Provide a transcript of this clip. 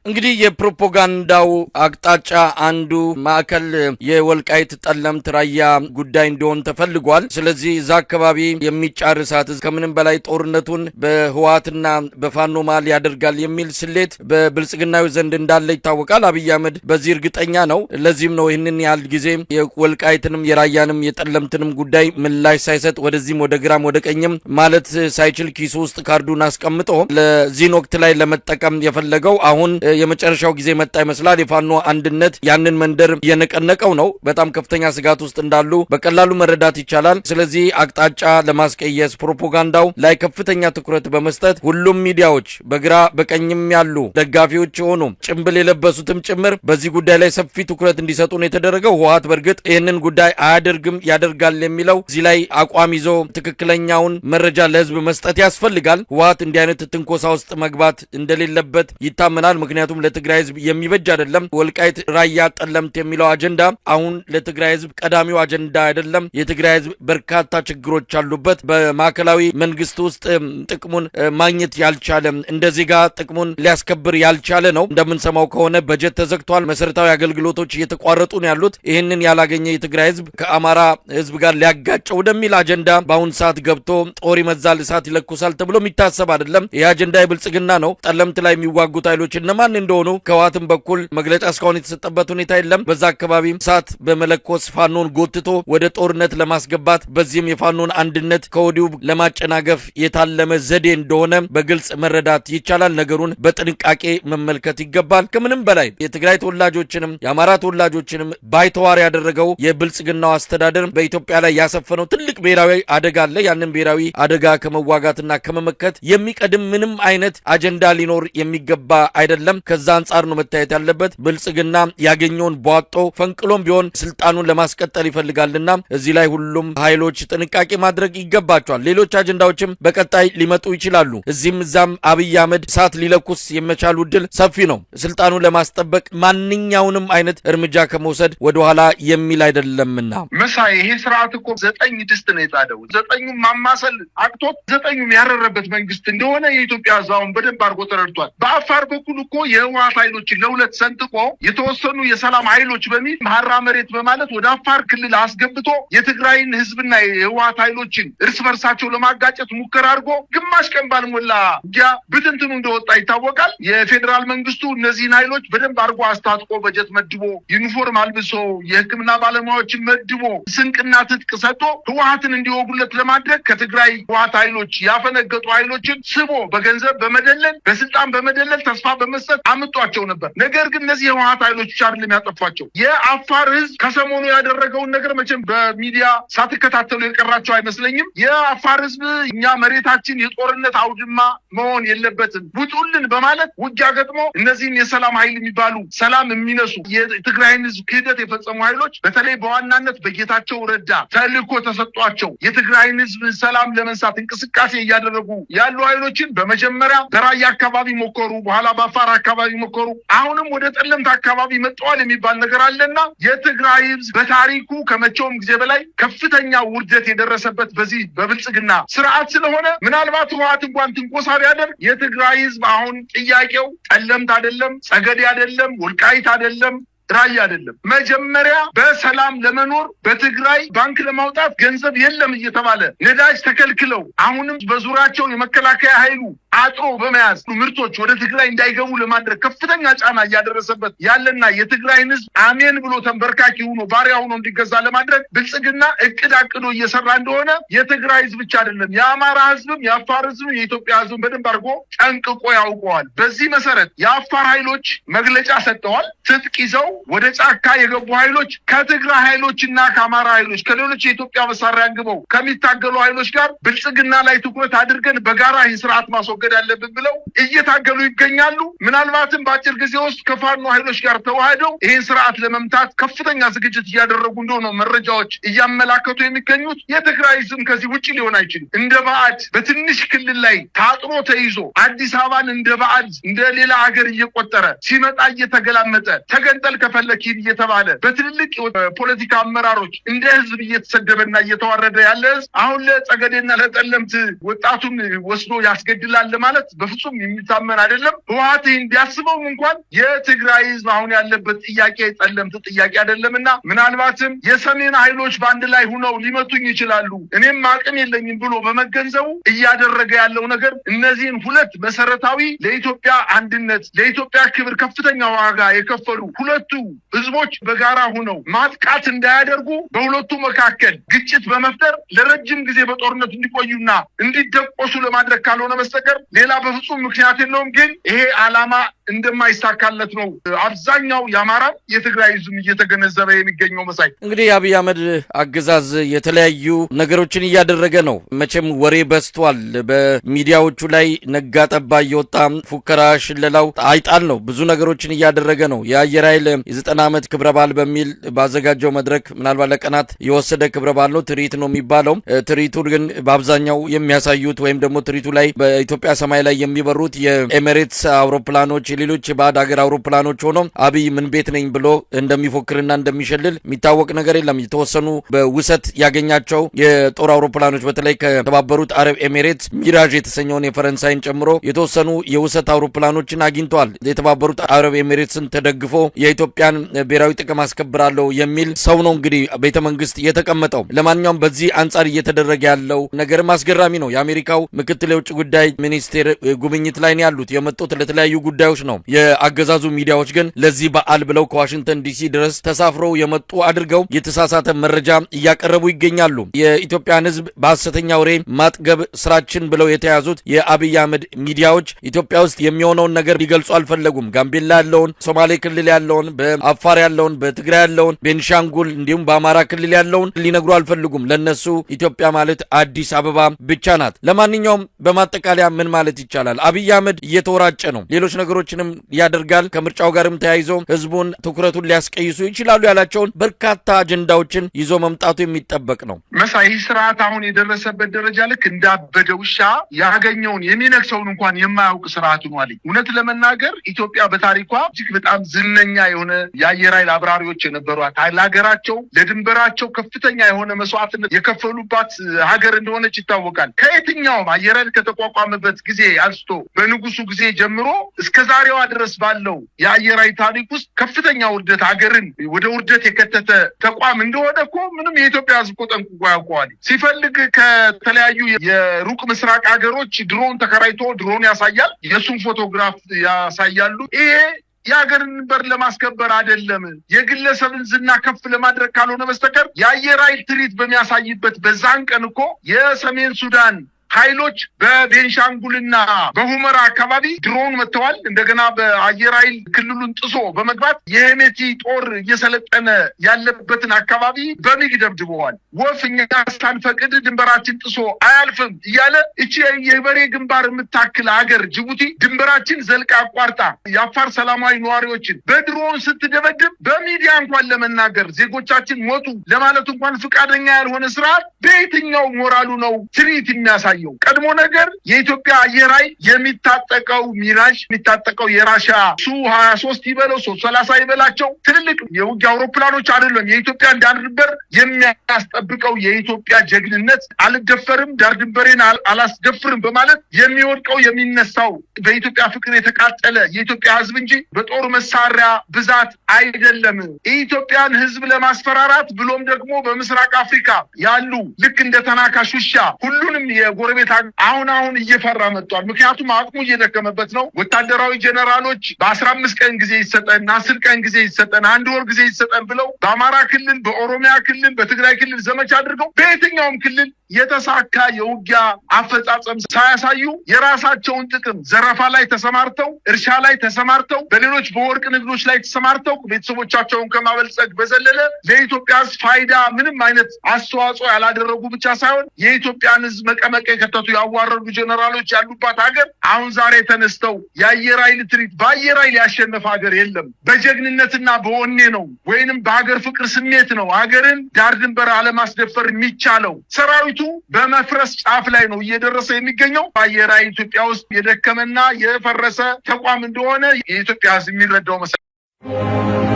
እንግዲህ የፕሮፓጋንዳው አቅጣጫ አንዱ ማዕከል የወልቃይት ጠለምት ራያ ጉዳይ እንዲሆን ተፈልጓል። ስለዚህ እዛ አካባቢ የሚጫር እሳት ከምንም በላይ ጦርነቱን በህወሓትና በፋኖ መሃል ያደርጋል የሚል ስሌት በብልጽግናዊ ዘንድ እንዳለ ይታወቃል። አብይ አህመድ በዚህ እርግጠኛ ነው። ለዚህም ነው ይህንን ያህል ጊዜ የወልቃይትንም የራያንም የጠለምትንም ጉዳይ ምላሽ ሳይሰጥ ወደዚህም ወደ ግራም ወደ ቀኝም ማለት ሳይችል ኪሱ ውስጥ ካርዱን አስቀምጦ ለዚህን ወቅት ላይ ለመጠቀም የፈለገው። አሁን የመጨረሻው ጊዜ መጣ ይመስላል። የፋኖ አንድነት ያንን መንደር እየነቀነቀው ነው። በጣም ከፍተኛ ስጋት ውስጥ እንዳሉ በቀላሉ መረዳት ይቻላል። ስለዚህ አቅጣጫ ለማስቀየስ ፕሮፓጋንዳው ላይ ከፍተኛ ትኩረት በመስጠት ሁሉም ሚዲያዎች በግራ በቀኝም ያሉ ደጋፊዎች የሆኑ ጭንብል የለበሱትም ጭምር በዚህ ጉዳይ ላይ ሰፊ ትኩረት እንዲሰጡ ነው የተደረገው። ህወሓት በእርግጥ ይህንን ጉዳይ አያደርግም፣ ያደርጋል የሚለው እዚህ ላይ አቋም ይዞ ትክክለኛውን መረጃ ለህዝብ መስጠት ያስፈልጋል። ህወሓት እንዲህ አይነት ትንኮሳ ውስጥ መግባት እንደሌለበት ይታመናል። ምክንያቱም ለትግራይ ህዝብ የሚበጅ አይደለም። ወልቃይት፣ ራያ፣ ጠለምት የሚለው አጀንዳ አሁን ለትግራይ ህዝብ ቀዳሚው አጀንዳ አይደለም። የትግራይ ህዝብ በርካታ ችግሮች አሉበት። በማዕከላዊ መንግስት ውስጥ ጥቅሙን ማግኘት ያልቻለ፣ እንደ ዜጋ ጥቅሙን ሊያስከብር ያልቻለ ነው። እንደምንሰማው ከሆነ በጀት ተዘግቷል። መሰረታዊ አገልግሎቶች እየተቋረጡ ነው ያሉት። ይህንን ያላገኘ የትግራይ ህዝብ ከአማራ ህዝብ ጋር ሊያጋጨው ወደሚል አጀንዳ በአሁን ሰዓት ገብቶ ጦር ይመዛል፣ እሳት ይለኩሳል ተብሎ የሚታሰብ አይደለም። ይህ አጀንዳ የብልጽግና ነው። ጠለምት ላይ የሚዋጉት ኃይሎች እነማን እንደሆኑ ከህወሓትም በኩል መግለጫ እስካሁን የተሰጠበት ሁኔታ የለም። በዛ አካባቢ እሳት በመለኮስ ፋኖን ጎትቶ ወደ ጦርነት ለማስገባት፣ በዚህም የፋኖን አንድነት ከወዲሁ ለማጨናገፍ የታለመ ዘዴ እንደሆነ በግልጽ መረዳት ይቻላል። ነገሩን በጥንቃቄ መመልከት ይገባል። ከምንም በላይ የትግራይ ተወላጆችንም የአማራ ተወላጆችንም ባይተዋር ያደረገው የብልጽግናው አስተዳደር በኢትዮጵያ ላይ ያሰፈነው ትልቅ ብሔራዊ አደጋ አለ። ያንን ብሔራዊ አደጋ ከመዋጋትና ከመመከት የሚቀድም ምንም አይነት አጀንዳ ሊኖር የሚገባ አይደለም። ከዛ አንጻር ነው መታየት ያለበት። ብልጽግና ያገኘውን ቧጦ ፈንቅሎም ቢሆን ስልጣኑን ለማስቀጠል ይፈልጋልና እዚህ ላይ ሁሉም ኃይሎች ጥንቃቄ ማድረግ ይገባቸዋል። ሌሎች አጀንዳዎችም በቀጣይ ሊመጡ ይችላሉ። እዚህም እዛም አብይ አህመድ እሳት ሊለኩስ የመቻሉ እድል ሰፊ ነው። ስልጣኑን ለማስጠበቅ ማንኛውንም አይነት እርምጃ ከመውሰድ ወደኋላ የሚል አይደለምና። መሳይ፣ ይሄ ስርዓት እኮ 9 ድስት ነው የጣደው። 9ኙም ማማሰል አቅቶት 9ኙም ያረረበት መንግስት እንደሆነ የኢትዮጵያ ሕዝብ አሁን በደንብ አድርጎ ተረድቷል። በአፋር በኩል እኮ የህወሓት ኃይሎችን ለሁለት ሰንጥቆ የተወሰኑ የሰላም ኃይሎች በሚል ሀራ መሬት በማለት ወደ አፋር ክልል አስገብቶ የትግራይን ህዝብና የህወሓት ኃይሎችን እርስ በርሳቸው ለማጋጨት ሙከራ አድርጎ ግማሽ ቀን ባልሞላ ውጊያ ብትንትኑ እንደወጣ ይታወቃል። የፌዴራል መንግስቱ እነዚህን ኃይሎች በደንብ አድርጎ አስታጥቆ፣ በጀት መድቦ፣ ዩኒፎርም አልብሶ፣ የህክምና ባለሙያዎችን መድቦ፣ ስንቅና ትጥቅ ሰጥቶ ህወሓትን እንዲወጉለት ለማድረግ ከትግራይ ህወሓት ኃይሎች ያፈነገጡ ኃይሎችን ስቦ በገንዘብ በመደለል፣ በስልጣን በመደለል፣ ተስፋ በመስጠት አምጧቸው ነበር። ነገር ግን እነዚህ የህወሓት ኃይሎች ብቻ አይደለም ያጠፏቸው። የአፋር ህዝብ ከሰሞኑ ያደረገውን ነገር መቼም በሚዲያ ሳትከታተሉ የቀራቸው አይመስለኝም። የአፋር ህዝብ እኛ መሬታችን የጦርነት አውድማ መሆን የለበትም፣ ውጡልን በማለት ውጊያ ገጥሞ እነዚህን የሰላም ኃይል የሚባሉ ሰላም የሚነሱ የትግራይን ህዝብ ክህደት የፈጸሙ ኃይሎች፣ በተለይ በዋናነት በጌታቸው ረዳ ተልእኮ ተሰጧቸው የትግራይን ህዝብ ሰላም ለመንሳት እንቅስቃሴ እያደረጉ ያሉ ኃይሎችን በመጀመሪያ በራያ አካባቢ ሞከሩ፣ በኋላ በአፋር አካባቢ ሞከሩ፣ አሁንም ወደ ጠለምት አካባቢ መጥተዋል የሚባል ነገር አለና የትግራይ ህዝብ በታሪኩ ከመቼውም ጊዜ በላይ ከፍተኛ ውርደት የደረሰበት በዚህ በብልጽግና ስርዓት ስለሆነ ምናልባት ህወሓት እንኳን ትንኮሳ ቢያደርግ የትግራይ ህዝብ አሁን ጥያቄው ጠለምት አይደለም፣ ጸገዴ አይደለም፣ ወልቃይት አይደለም፣ ራያ አይደለም። መጀመሪያ በሰላም ለመኖር በትግራይ ባንክ ለማውጣት ገንዘብ የለም እየተባለ ነዳጅ ተከልክለው አሁንም በዙሪያቸው የመከላከያ ኃይሉ አጥሮ በመያዝ ምርቶች ወደ ትግራይ እንዳይገቡ ለማድረግ ከፍተኛ ጫና እያደረሰበት ያለና የትግራይን ህዝብ አሜን ብሎ ተንበርካኪ ሆኖ ባሪያ ሆኖ እንዲገዛ ለማድረግ ብልጽግና እቅድ አቅዶ እየሰራ እንደሆነ የትግራይ ህዝብ ብቻ አይደለም፣ የአማራ ህዝብም፣ የአፋር ህዝብም፣ የኢትዮጵያ ህዝብም በደንብ አድርጎ ጠንቅቆ ያውቀዋል። በዚህ መሰረት የአፋር ኃይሎች መግለጫ ሰጥተዋል። ትጥቅ ይዘው ወደ ጫካ የገቡ ኃይሎች ከትግራይ ኃይሎች እና ከአማራ ኃይሎች፣ ከሌሎች የኢትዮጵያ መሳሪያ አንግበው ከሚታገሉ ኃይሎች ጋር ብልጽግና ላይ ትኩረት አድርገን በጋራ ይህን ስርዓት ማስወገድ አለብን ብለው እየታገሉ ይገኛሉ። ምናልባትም በአጭር ጊዜ ውስጥ ከፋኖ ኃይሎች ጋር ተዋህደው ይህን ስርዓት ለመምታት ከፍተኛ ዝግጅት እያደረጉ እንደሆነ መረጃዎች እያመላከቱ የሚገኙት። የትግራይ ህዝብም ከዚህ ውጭ ሊሆን አይችልም። እንደ ባዕድ በትንሽ ክልል ላይ ታጥሮ ተይዞ አዲስ አበባን እንደ ባዕድ እንደ ሌላ ሀገር እየቆጠረ ሲመጣ እየተገላመጠ ተገንጠል ከፈለክ ሂድ እየተባለ በትልልቅ ፖለቲካ አመራሮች እንደ ህዝብ እየተሰደበና እየተዋረደ ያለ ህዝብ አሁን ለጸገዴና ለጠለምት ወጣቱን ወስዶ ያስገድላል ማለት በፍጹም የሚታመን አይደለም። ህወሓት ይህን ቢያስበውም እንኳን የትግራይ ህዝብ አሁን ያለበት ጥያቄ ጠለምት ጥያቄ አይደለምና ምናልባትም የሰሜን ኃይሎች በአንድ ላይ ሁነው ሊመቱኝ ይችላሉ፣ እኔም አቅም የለኝም ብሎ በመገንዘቡ እያደረገ ያለው ነገር እነዚህን ሁለት መሰረታዊ ለኢትዮጵያ አንድነት፣ ለኢትዮጵያ ክብር ከፍተኛ ዋጋ የከፈሉ ሁለቱ ህዝቦች በጋራ ሁነው ማጥቃት እንዳያደርጉ በሁለቱ መካከል ግጭት በመፍጠር ለረጅም ጊዜ በጦርነት እንዲቆዩና እንዲደቆሱ ለማድረግ ካልሆነ በስተቀር ሌላ በፍጹም ምክንያት የለውም። ግን ይሄ ዓላማ እንደማይሳካለት ነው አብዛኛው የአማራ የትግራይ ህዝብ እየተገነዘበ የሚገኘው። መሳይ፣ እንግዲህ የአብይ አህመድ አገዛዝ የተለያዩ ነገሮችን እያደረገ ነው። መቼም ወሬ በዝቷል። በሚዲያዎቹ ላይ ነጋ ጠባ እየወጣ ፉከራ፣ ሽለላው አይጣል ነው። ብዙ ነገሮችን እያደረገ ነው። የአየር ኃይል የ90 ዓመት ክብረ በዓል በሚል ባዘጋጀው መድረክ ምናልባት ለቀናት የወሰደ ክብረ በዓል ነው። ትርኢት ነው የሚባለው። ትርኢቱ ግን በአብዛኛው የሚያሳዩት ወይም ደግሞ ትርኢቱ ላይ በኢትዮጵያ ሰማይ ላይ የሚበሩት የኤሜሬትስ አውሮፕላኖች፣ የሌሎች የባዕድ ሀገር አውሮፕላኖች ሆኖ አብይ ምን ቤት ነኝ ብሎ እንደሚፎክርና እንደሚሸልል የሚታወቅ ነገር የለም። የተወሰኑ በውሰት ያገኛቸው የጦር አውሮፕላኖች፣ በተለይ ከተባበሩት አረብ ኤሚሬትስ ሚራዥ የተሰኘውን የፈረንሳይን ጨምሮ የተወሰኑ የውሰት አውሮፕላኖችን አግኝተዋል። የተባበሩት አረብ ኤሚሬትስን ተደግፎ የኢትዮጵያን ብሔራዊ ጥቅም አስከብራለሁ የሚል ሰው ነው እንግዲህ ቤተ መንግስት የተቀመጠው። ለማንኛውም በዚህ አንጻር እየተደረገ ያለው ነገርም አስገራሚ ነው። የአሜሪካው ምክትል የውጭ ጉዳይ ሚኒስቴር ጉብኝት ላይ ነው ያሉት። የመጡት ለተለያዩ ጉዳዮች ነው። የአገዛዙ ሚዲያዎች ግን ለዚህ በዓል ብለው ከዋሽንግተን ዲሲ ድረስ ተሳፍረው የመጡ አድርገው የተሳሳተ መረጃ እያቀረቡ ይገኛሉ። የኢትዮጵያን ሕዝብ በሐሰተኛ ወሬ ማጥገብ ስራችን ብለው የተያዙት የአብይ አህመድ ሚዲያዎች ኢትዮጵያ ውስጥ የሚሆነውን ነገር ሊገልጹ አልፈለጉም። ጋምቤላ ያለውን፣ ሶማሌ ክልል ያለውን፣ በአፋር ያለውን፣ በትግራይ ያለውን፣ ቤንሻንጉል እንዲሁም በአማራ ክልል ያለውን ሊነግሩ አልፈለጉም። ለነሱ ኢትዮጵያ ማለት አዲስ አበባ ብቻ ናት። ለማንኛውም በማጠቃለያ ምን ማለት ይቻላል? አብይ አህመድ እየተወራጨ ነው። ሌሎች ነገሮችንም ያደርጋል። ከምርጫው ጋርም ተያይዞ ህዝቡን ትኩረቱን ሊያስቀይሱ ይችላሉ ያላቸውን በርካታ አጀንዳዎችን ይዞ መምጣቱ የሚጠበቅ ነው። መሳይ፣ ይህ ስርዓት አሁን የደረሰበት ደረጃ ልክ እንዳበደ ውሻ ያገኘውን የሚነክሰውን እንኳን የማያውቅ ስርዓት ሆኗል። እውነት ለመናገር ኢትዮጵያ በታሪኳ እጅግ በጣም ዝነኛ የሆነ የአየር ኃይል አብራሪዎች የነበሯት፣ ለሀገራቸው ለድንበራቸው ከፍተኛ የሆነ መስዋዕትነት የከፈሉባት ሀገር እንደሆነች ይታወቃል። ከየትኛውም አየር ኃይል ከተቋቋመበት ጊዜ አንስቶ በንጉሱ ጊዜ ጀምሮ እስከ ዛሬዋ ድረስ ባለው የአየር ኃይል ታሪክ ውስጥ ከፍተኛ ውርደት፣ ሀገርን ወደ ውርደት የከተተ ተቋም እንደሆነ እኮ ምንም የኢትዮጵያ ሕዝብ እኮ ጠንቅቆ ያውቀዋል። ሲፈልግ ከተለያዩ የሩቅ ምስራቅ ሀገሮች ድሮን ተከራይቶ ድሮን ያሳያል፣ የእሱን ፎቶግራፍ ያሳያሉ። ይሄ የሀገርን በር ለማስከበር አይደለም፣ የግለሰብን ዝና ከፍ ለማድረግ ካልሆነ በስተቀር የአየር ኃይል ትርኢት በሚያሳይበት በዛን ቀን እኮ የሰሜን ሱዳን ኃይሎች በቤንሻንጉልና በሁመራ አካባቢ ድሮን መትተዋል። እንደገና በአየር ኃይል ክልሉን ጥሶ በመግባት የሄሜቲ ጦር እየሰለጠነ ያለበትን አካባቢ በሚግ ደብድበዋል። ወፍ እኛ ሳንፈቅድ ድንበራችን ጥሶ አያልፍም እያለ እቺ የበሬ ግንባር የምታክል ሀገር ጅቡቲ ድንበራችን ዘልቃ አቋርጣ የአፋር ሰላማዊ ነዋሪዎችን በድሮን ስትደበድብ በሚዲያ እንኳን ለመናገር፣ ዜጎቻችን ሞቱ ለማለት እንኳን ፈቃደኛ ያልሆነ ስርዓት በየትኛው ሞራሉ ነው ትርኢት የሚያሳየው? ቀድሞ ነገር የኢትዮጵያ አየር ኃይል የሚታጠቀው ሚራዥ፣ የሚታጠቀው የራሻ ሱ 23 ይበለው ሱ 30 ይበላቸው ትልልቅ የውጊያ አውሮፕላኖች አይደለም። የኢትዮጵያን ዳር ድንበር የሚያስጠብቀው የኢትዮጵያ ጀግንነት፣ አልደፈርም፣ ዳር ድንበሬን አላስደፍርም በማለት የሚወድቀው የሚነሳው በኢትዮጵያ ፍቅር የተቃጠለ የኢትዮጵያ ሕዝብ እንጂ በጦር መሳሪያ ብዛት አይደለም። የኢትዮጵያን ሕዝብ ለማስፈራራት ብሎም ደግሞ በምስራቅ አፍሪካ ያሉ ልክ እንደ ተናካሽ ውሻ ሁሉንም የጎረቤት አሁን አሁን እየፈራ መጥቷል። ምክንያቱም አቅሙ እየደከመበት ነው። ወታደራዊ ጀነራሎች በ15 ቀን ጊዜ ይሰጠን፣ 10 ቀን ጊዜ ይሰጠን፣ አንድ ወር ጊዜ ይሰጠን ብለው በአማራ ክልል፣ በኦሮሚያ ክልል፣ በትግራይ ክልል ዘመቻ አድርገው በየትኛውም ክልል የተሳካ የውጊያ አፈጻጸም ሳያሳዩ የራሳቸውን ጥቅም ዘረፋ ላይ ተሰማርተው፣ እርሻ ላይ ተሰማርተው፣ በሌሎች በወርቅ ንግዶች ላይ ተሰማርተው ቤተሰቦቻቸውን ከማበልጸግ በዘለለ ለኢትዮጵያ ሕዝብ ፋይዳ ምንም አይነት አስተዋጽኦ ያላደረጉ ብቻ ሳይሆን የኢትዮጵያን ሕዝብ መቀመቅ የከተቱ፣ ያዋረዱ ጀነራሎች ያሉባት ሀገር አሁን ዛሬ ተነስተው የአየር ኃይል ትርኢት፣ በአየር ኃይል ያሸነፈ ሀገር የለም። በጀግንነትና በወኔ ነው ወይንም በሀገር ፍቅር ስሜት ነው ሀገርን ዳር ድንበር አለማስደፈር የሚቻለው። ሰራዊቱ በመፍረስ ጫፍ ላይ ነው እየደረሰ የሚገኘው። አየር ኃይል ኢትዮጵያ ውስጥ የደከመና የፈረሰ ተቋም እንደሆነ የኢትዮጵያ ሕዝብ የሚረዳው መሰለኝ።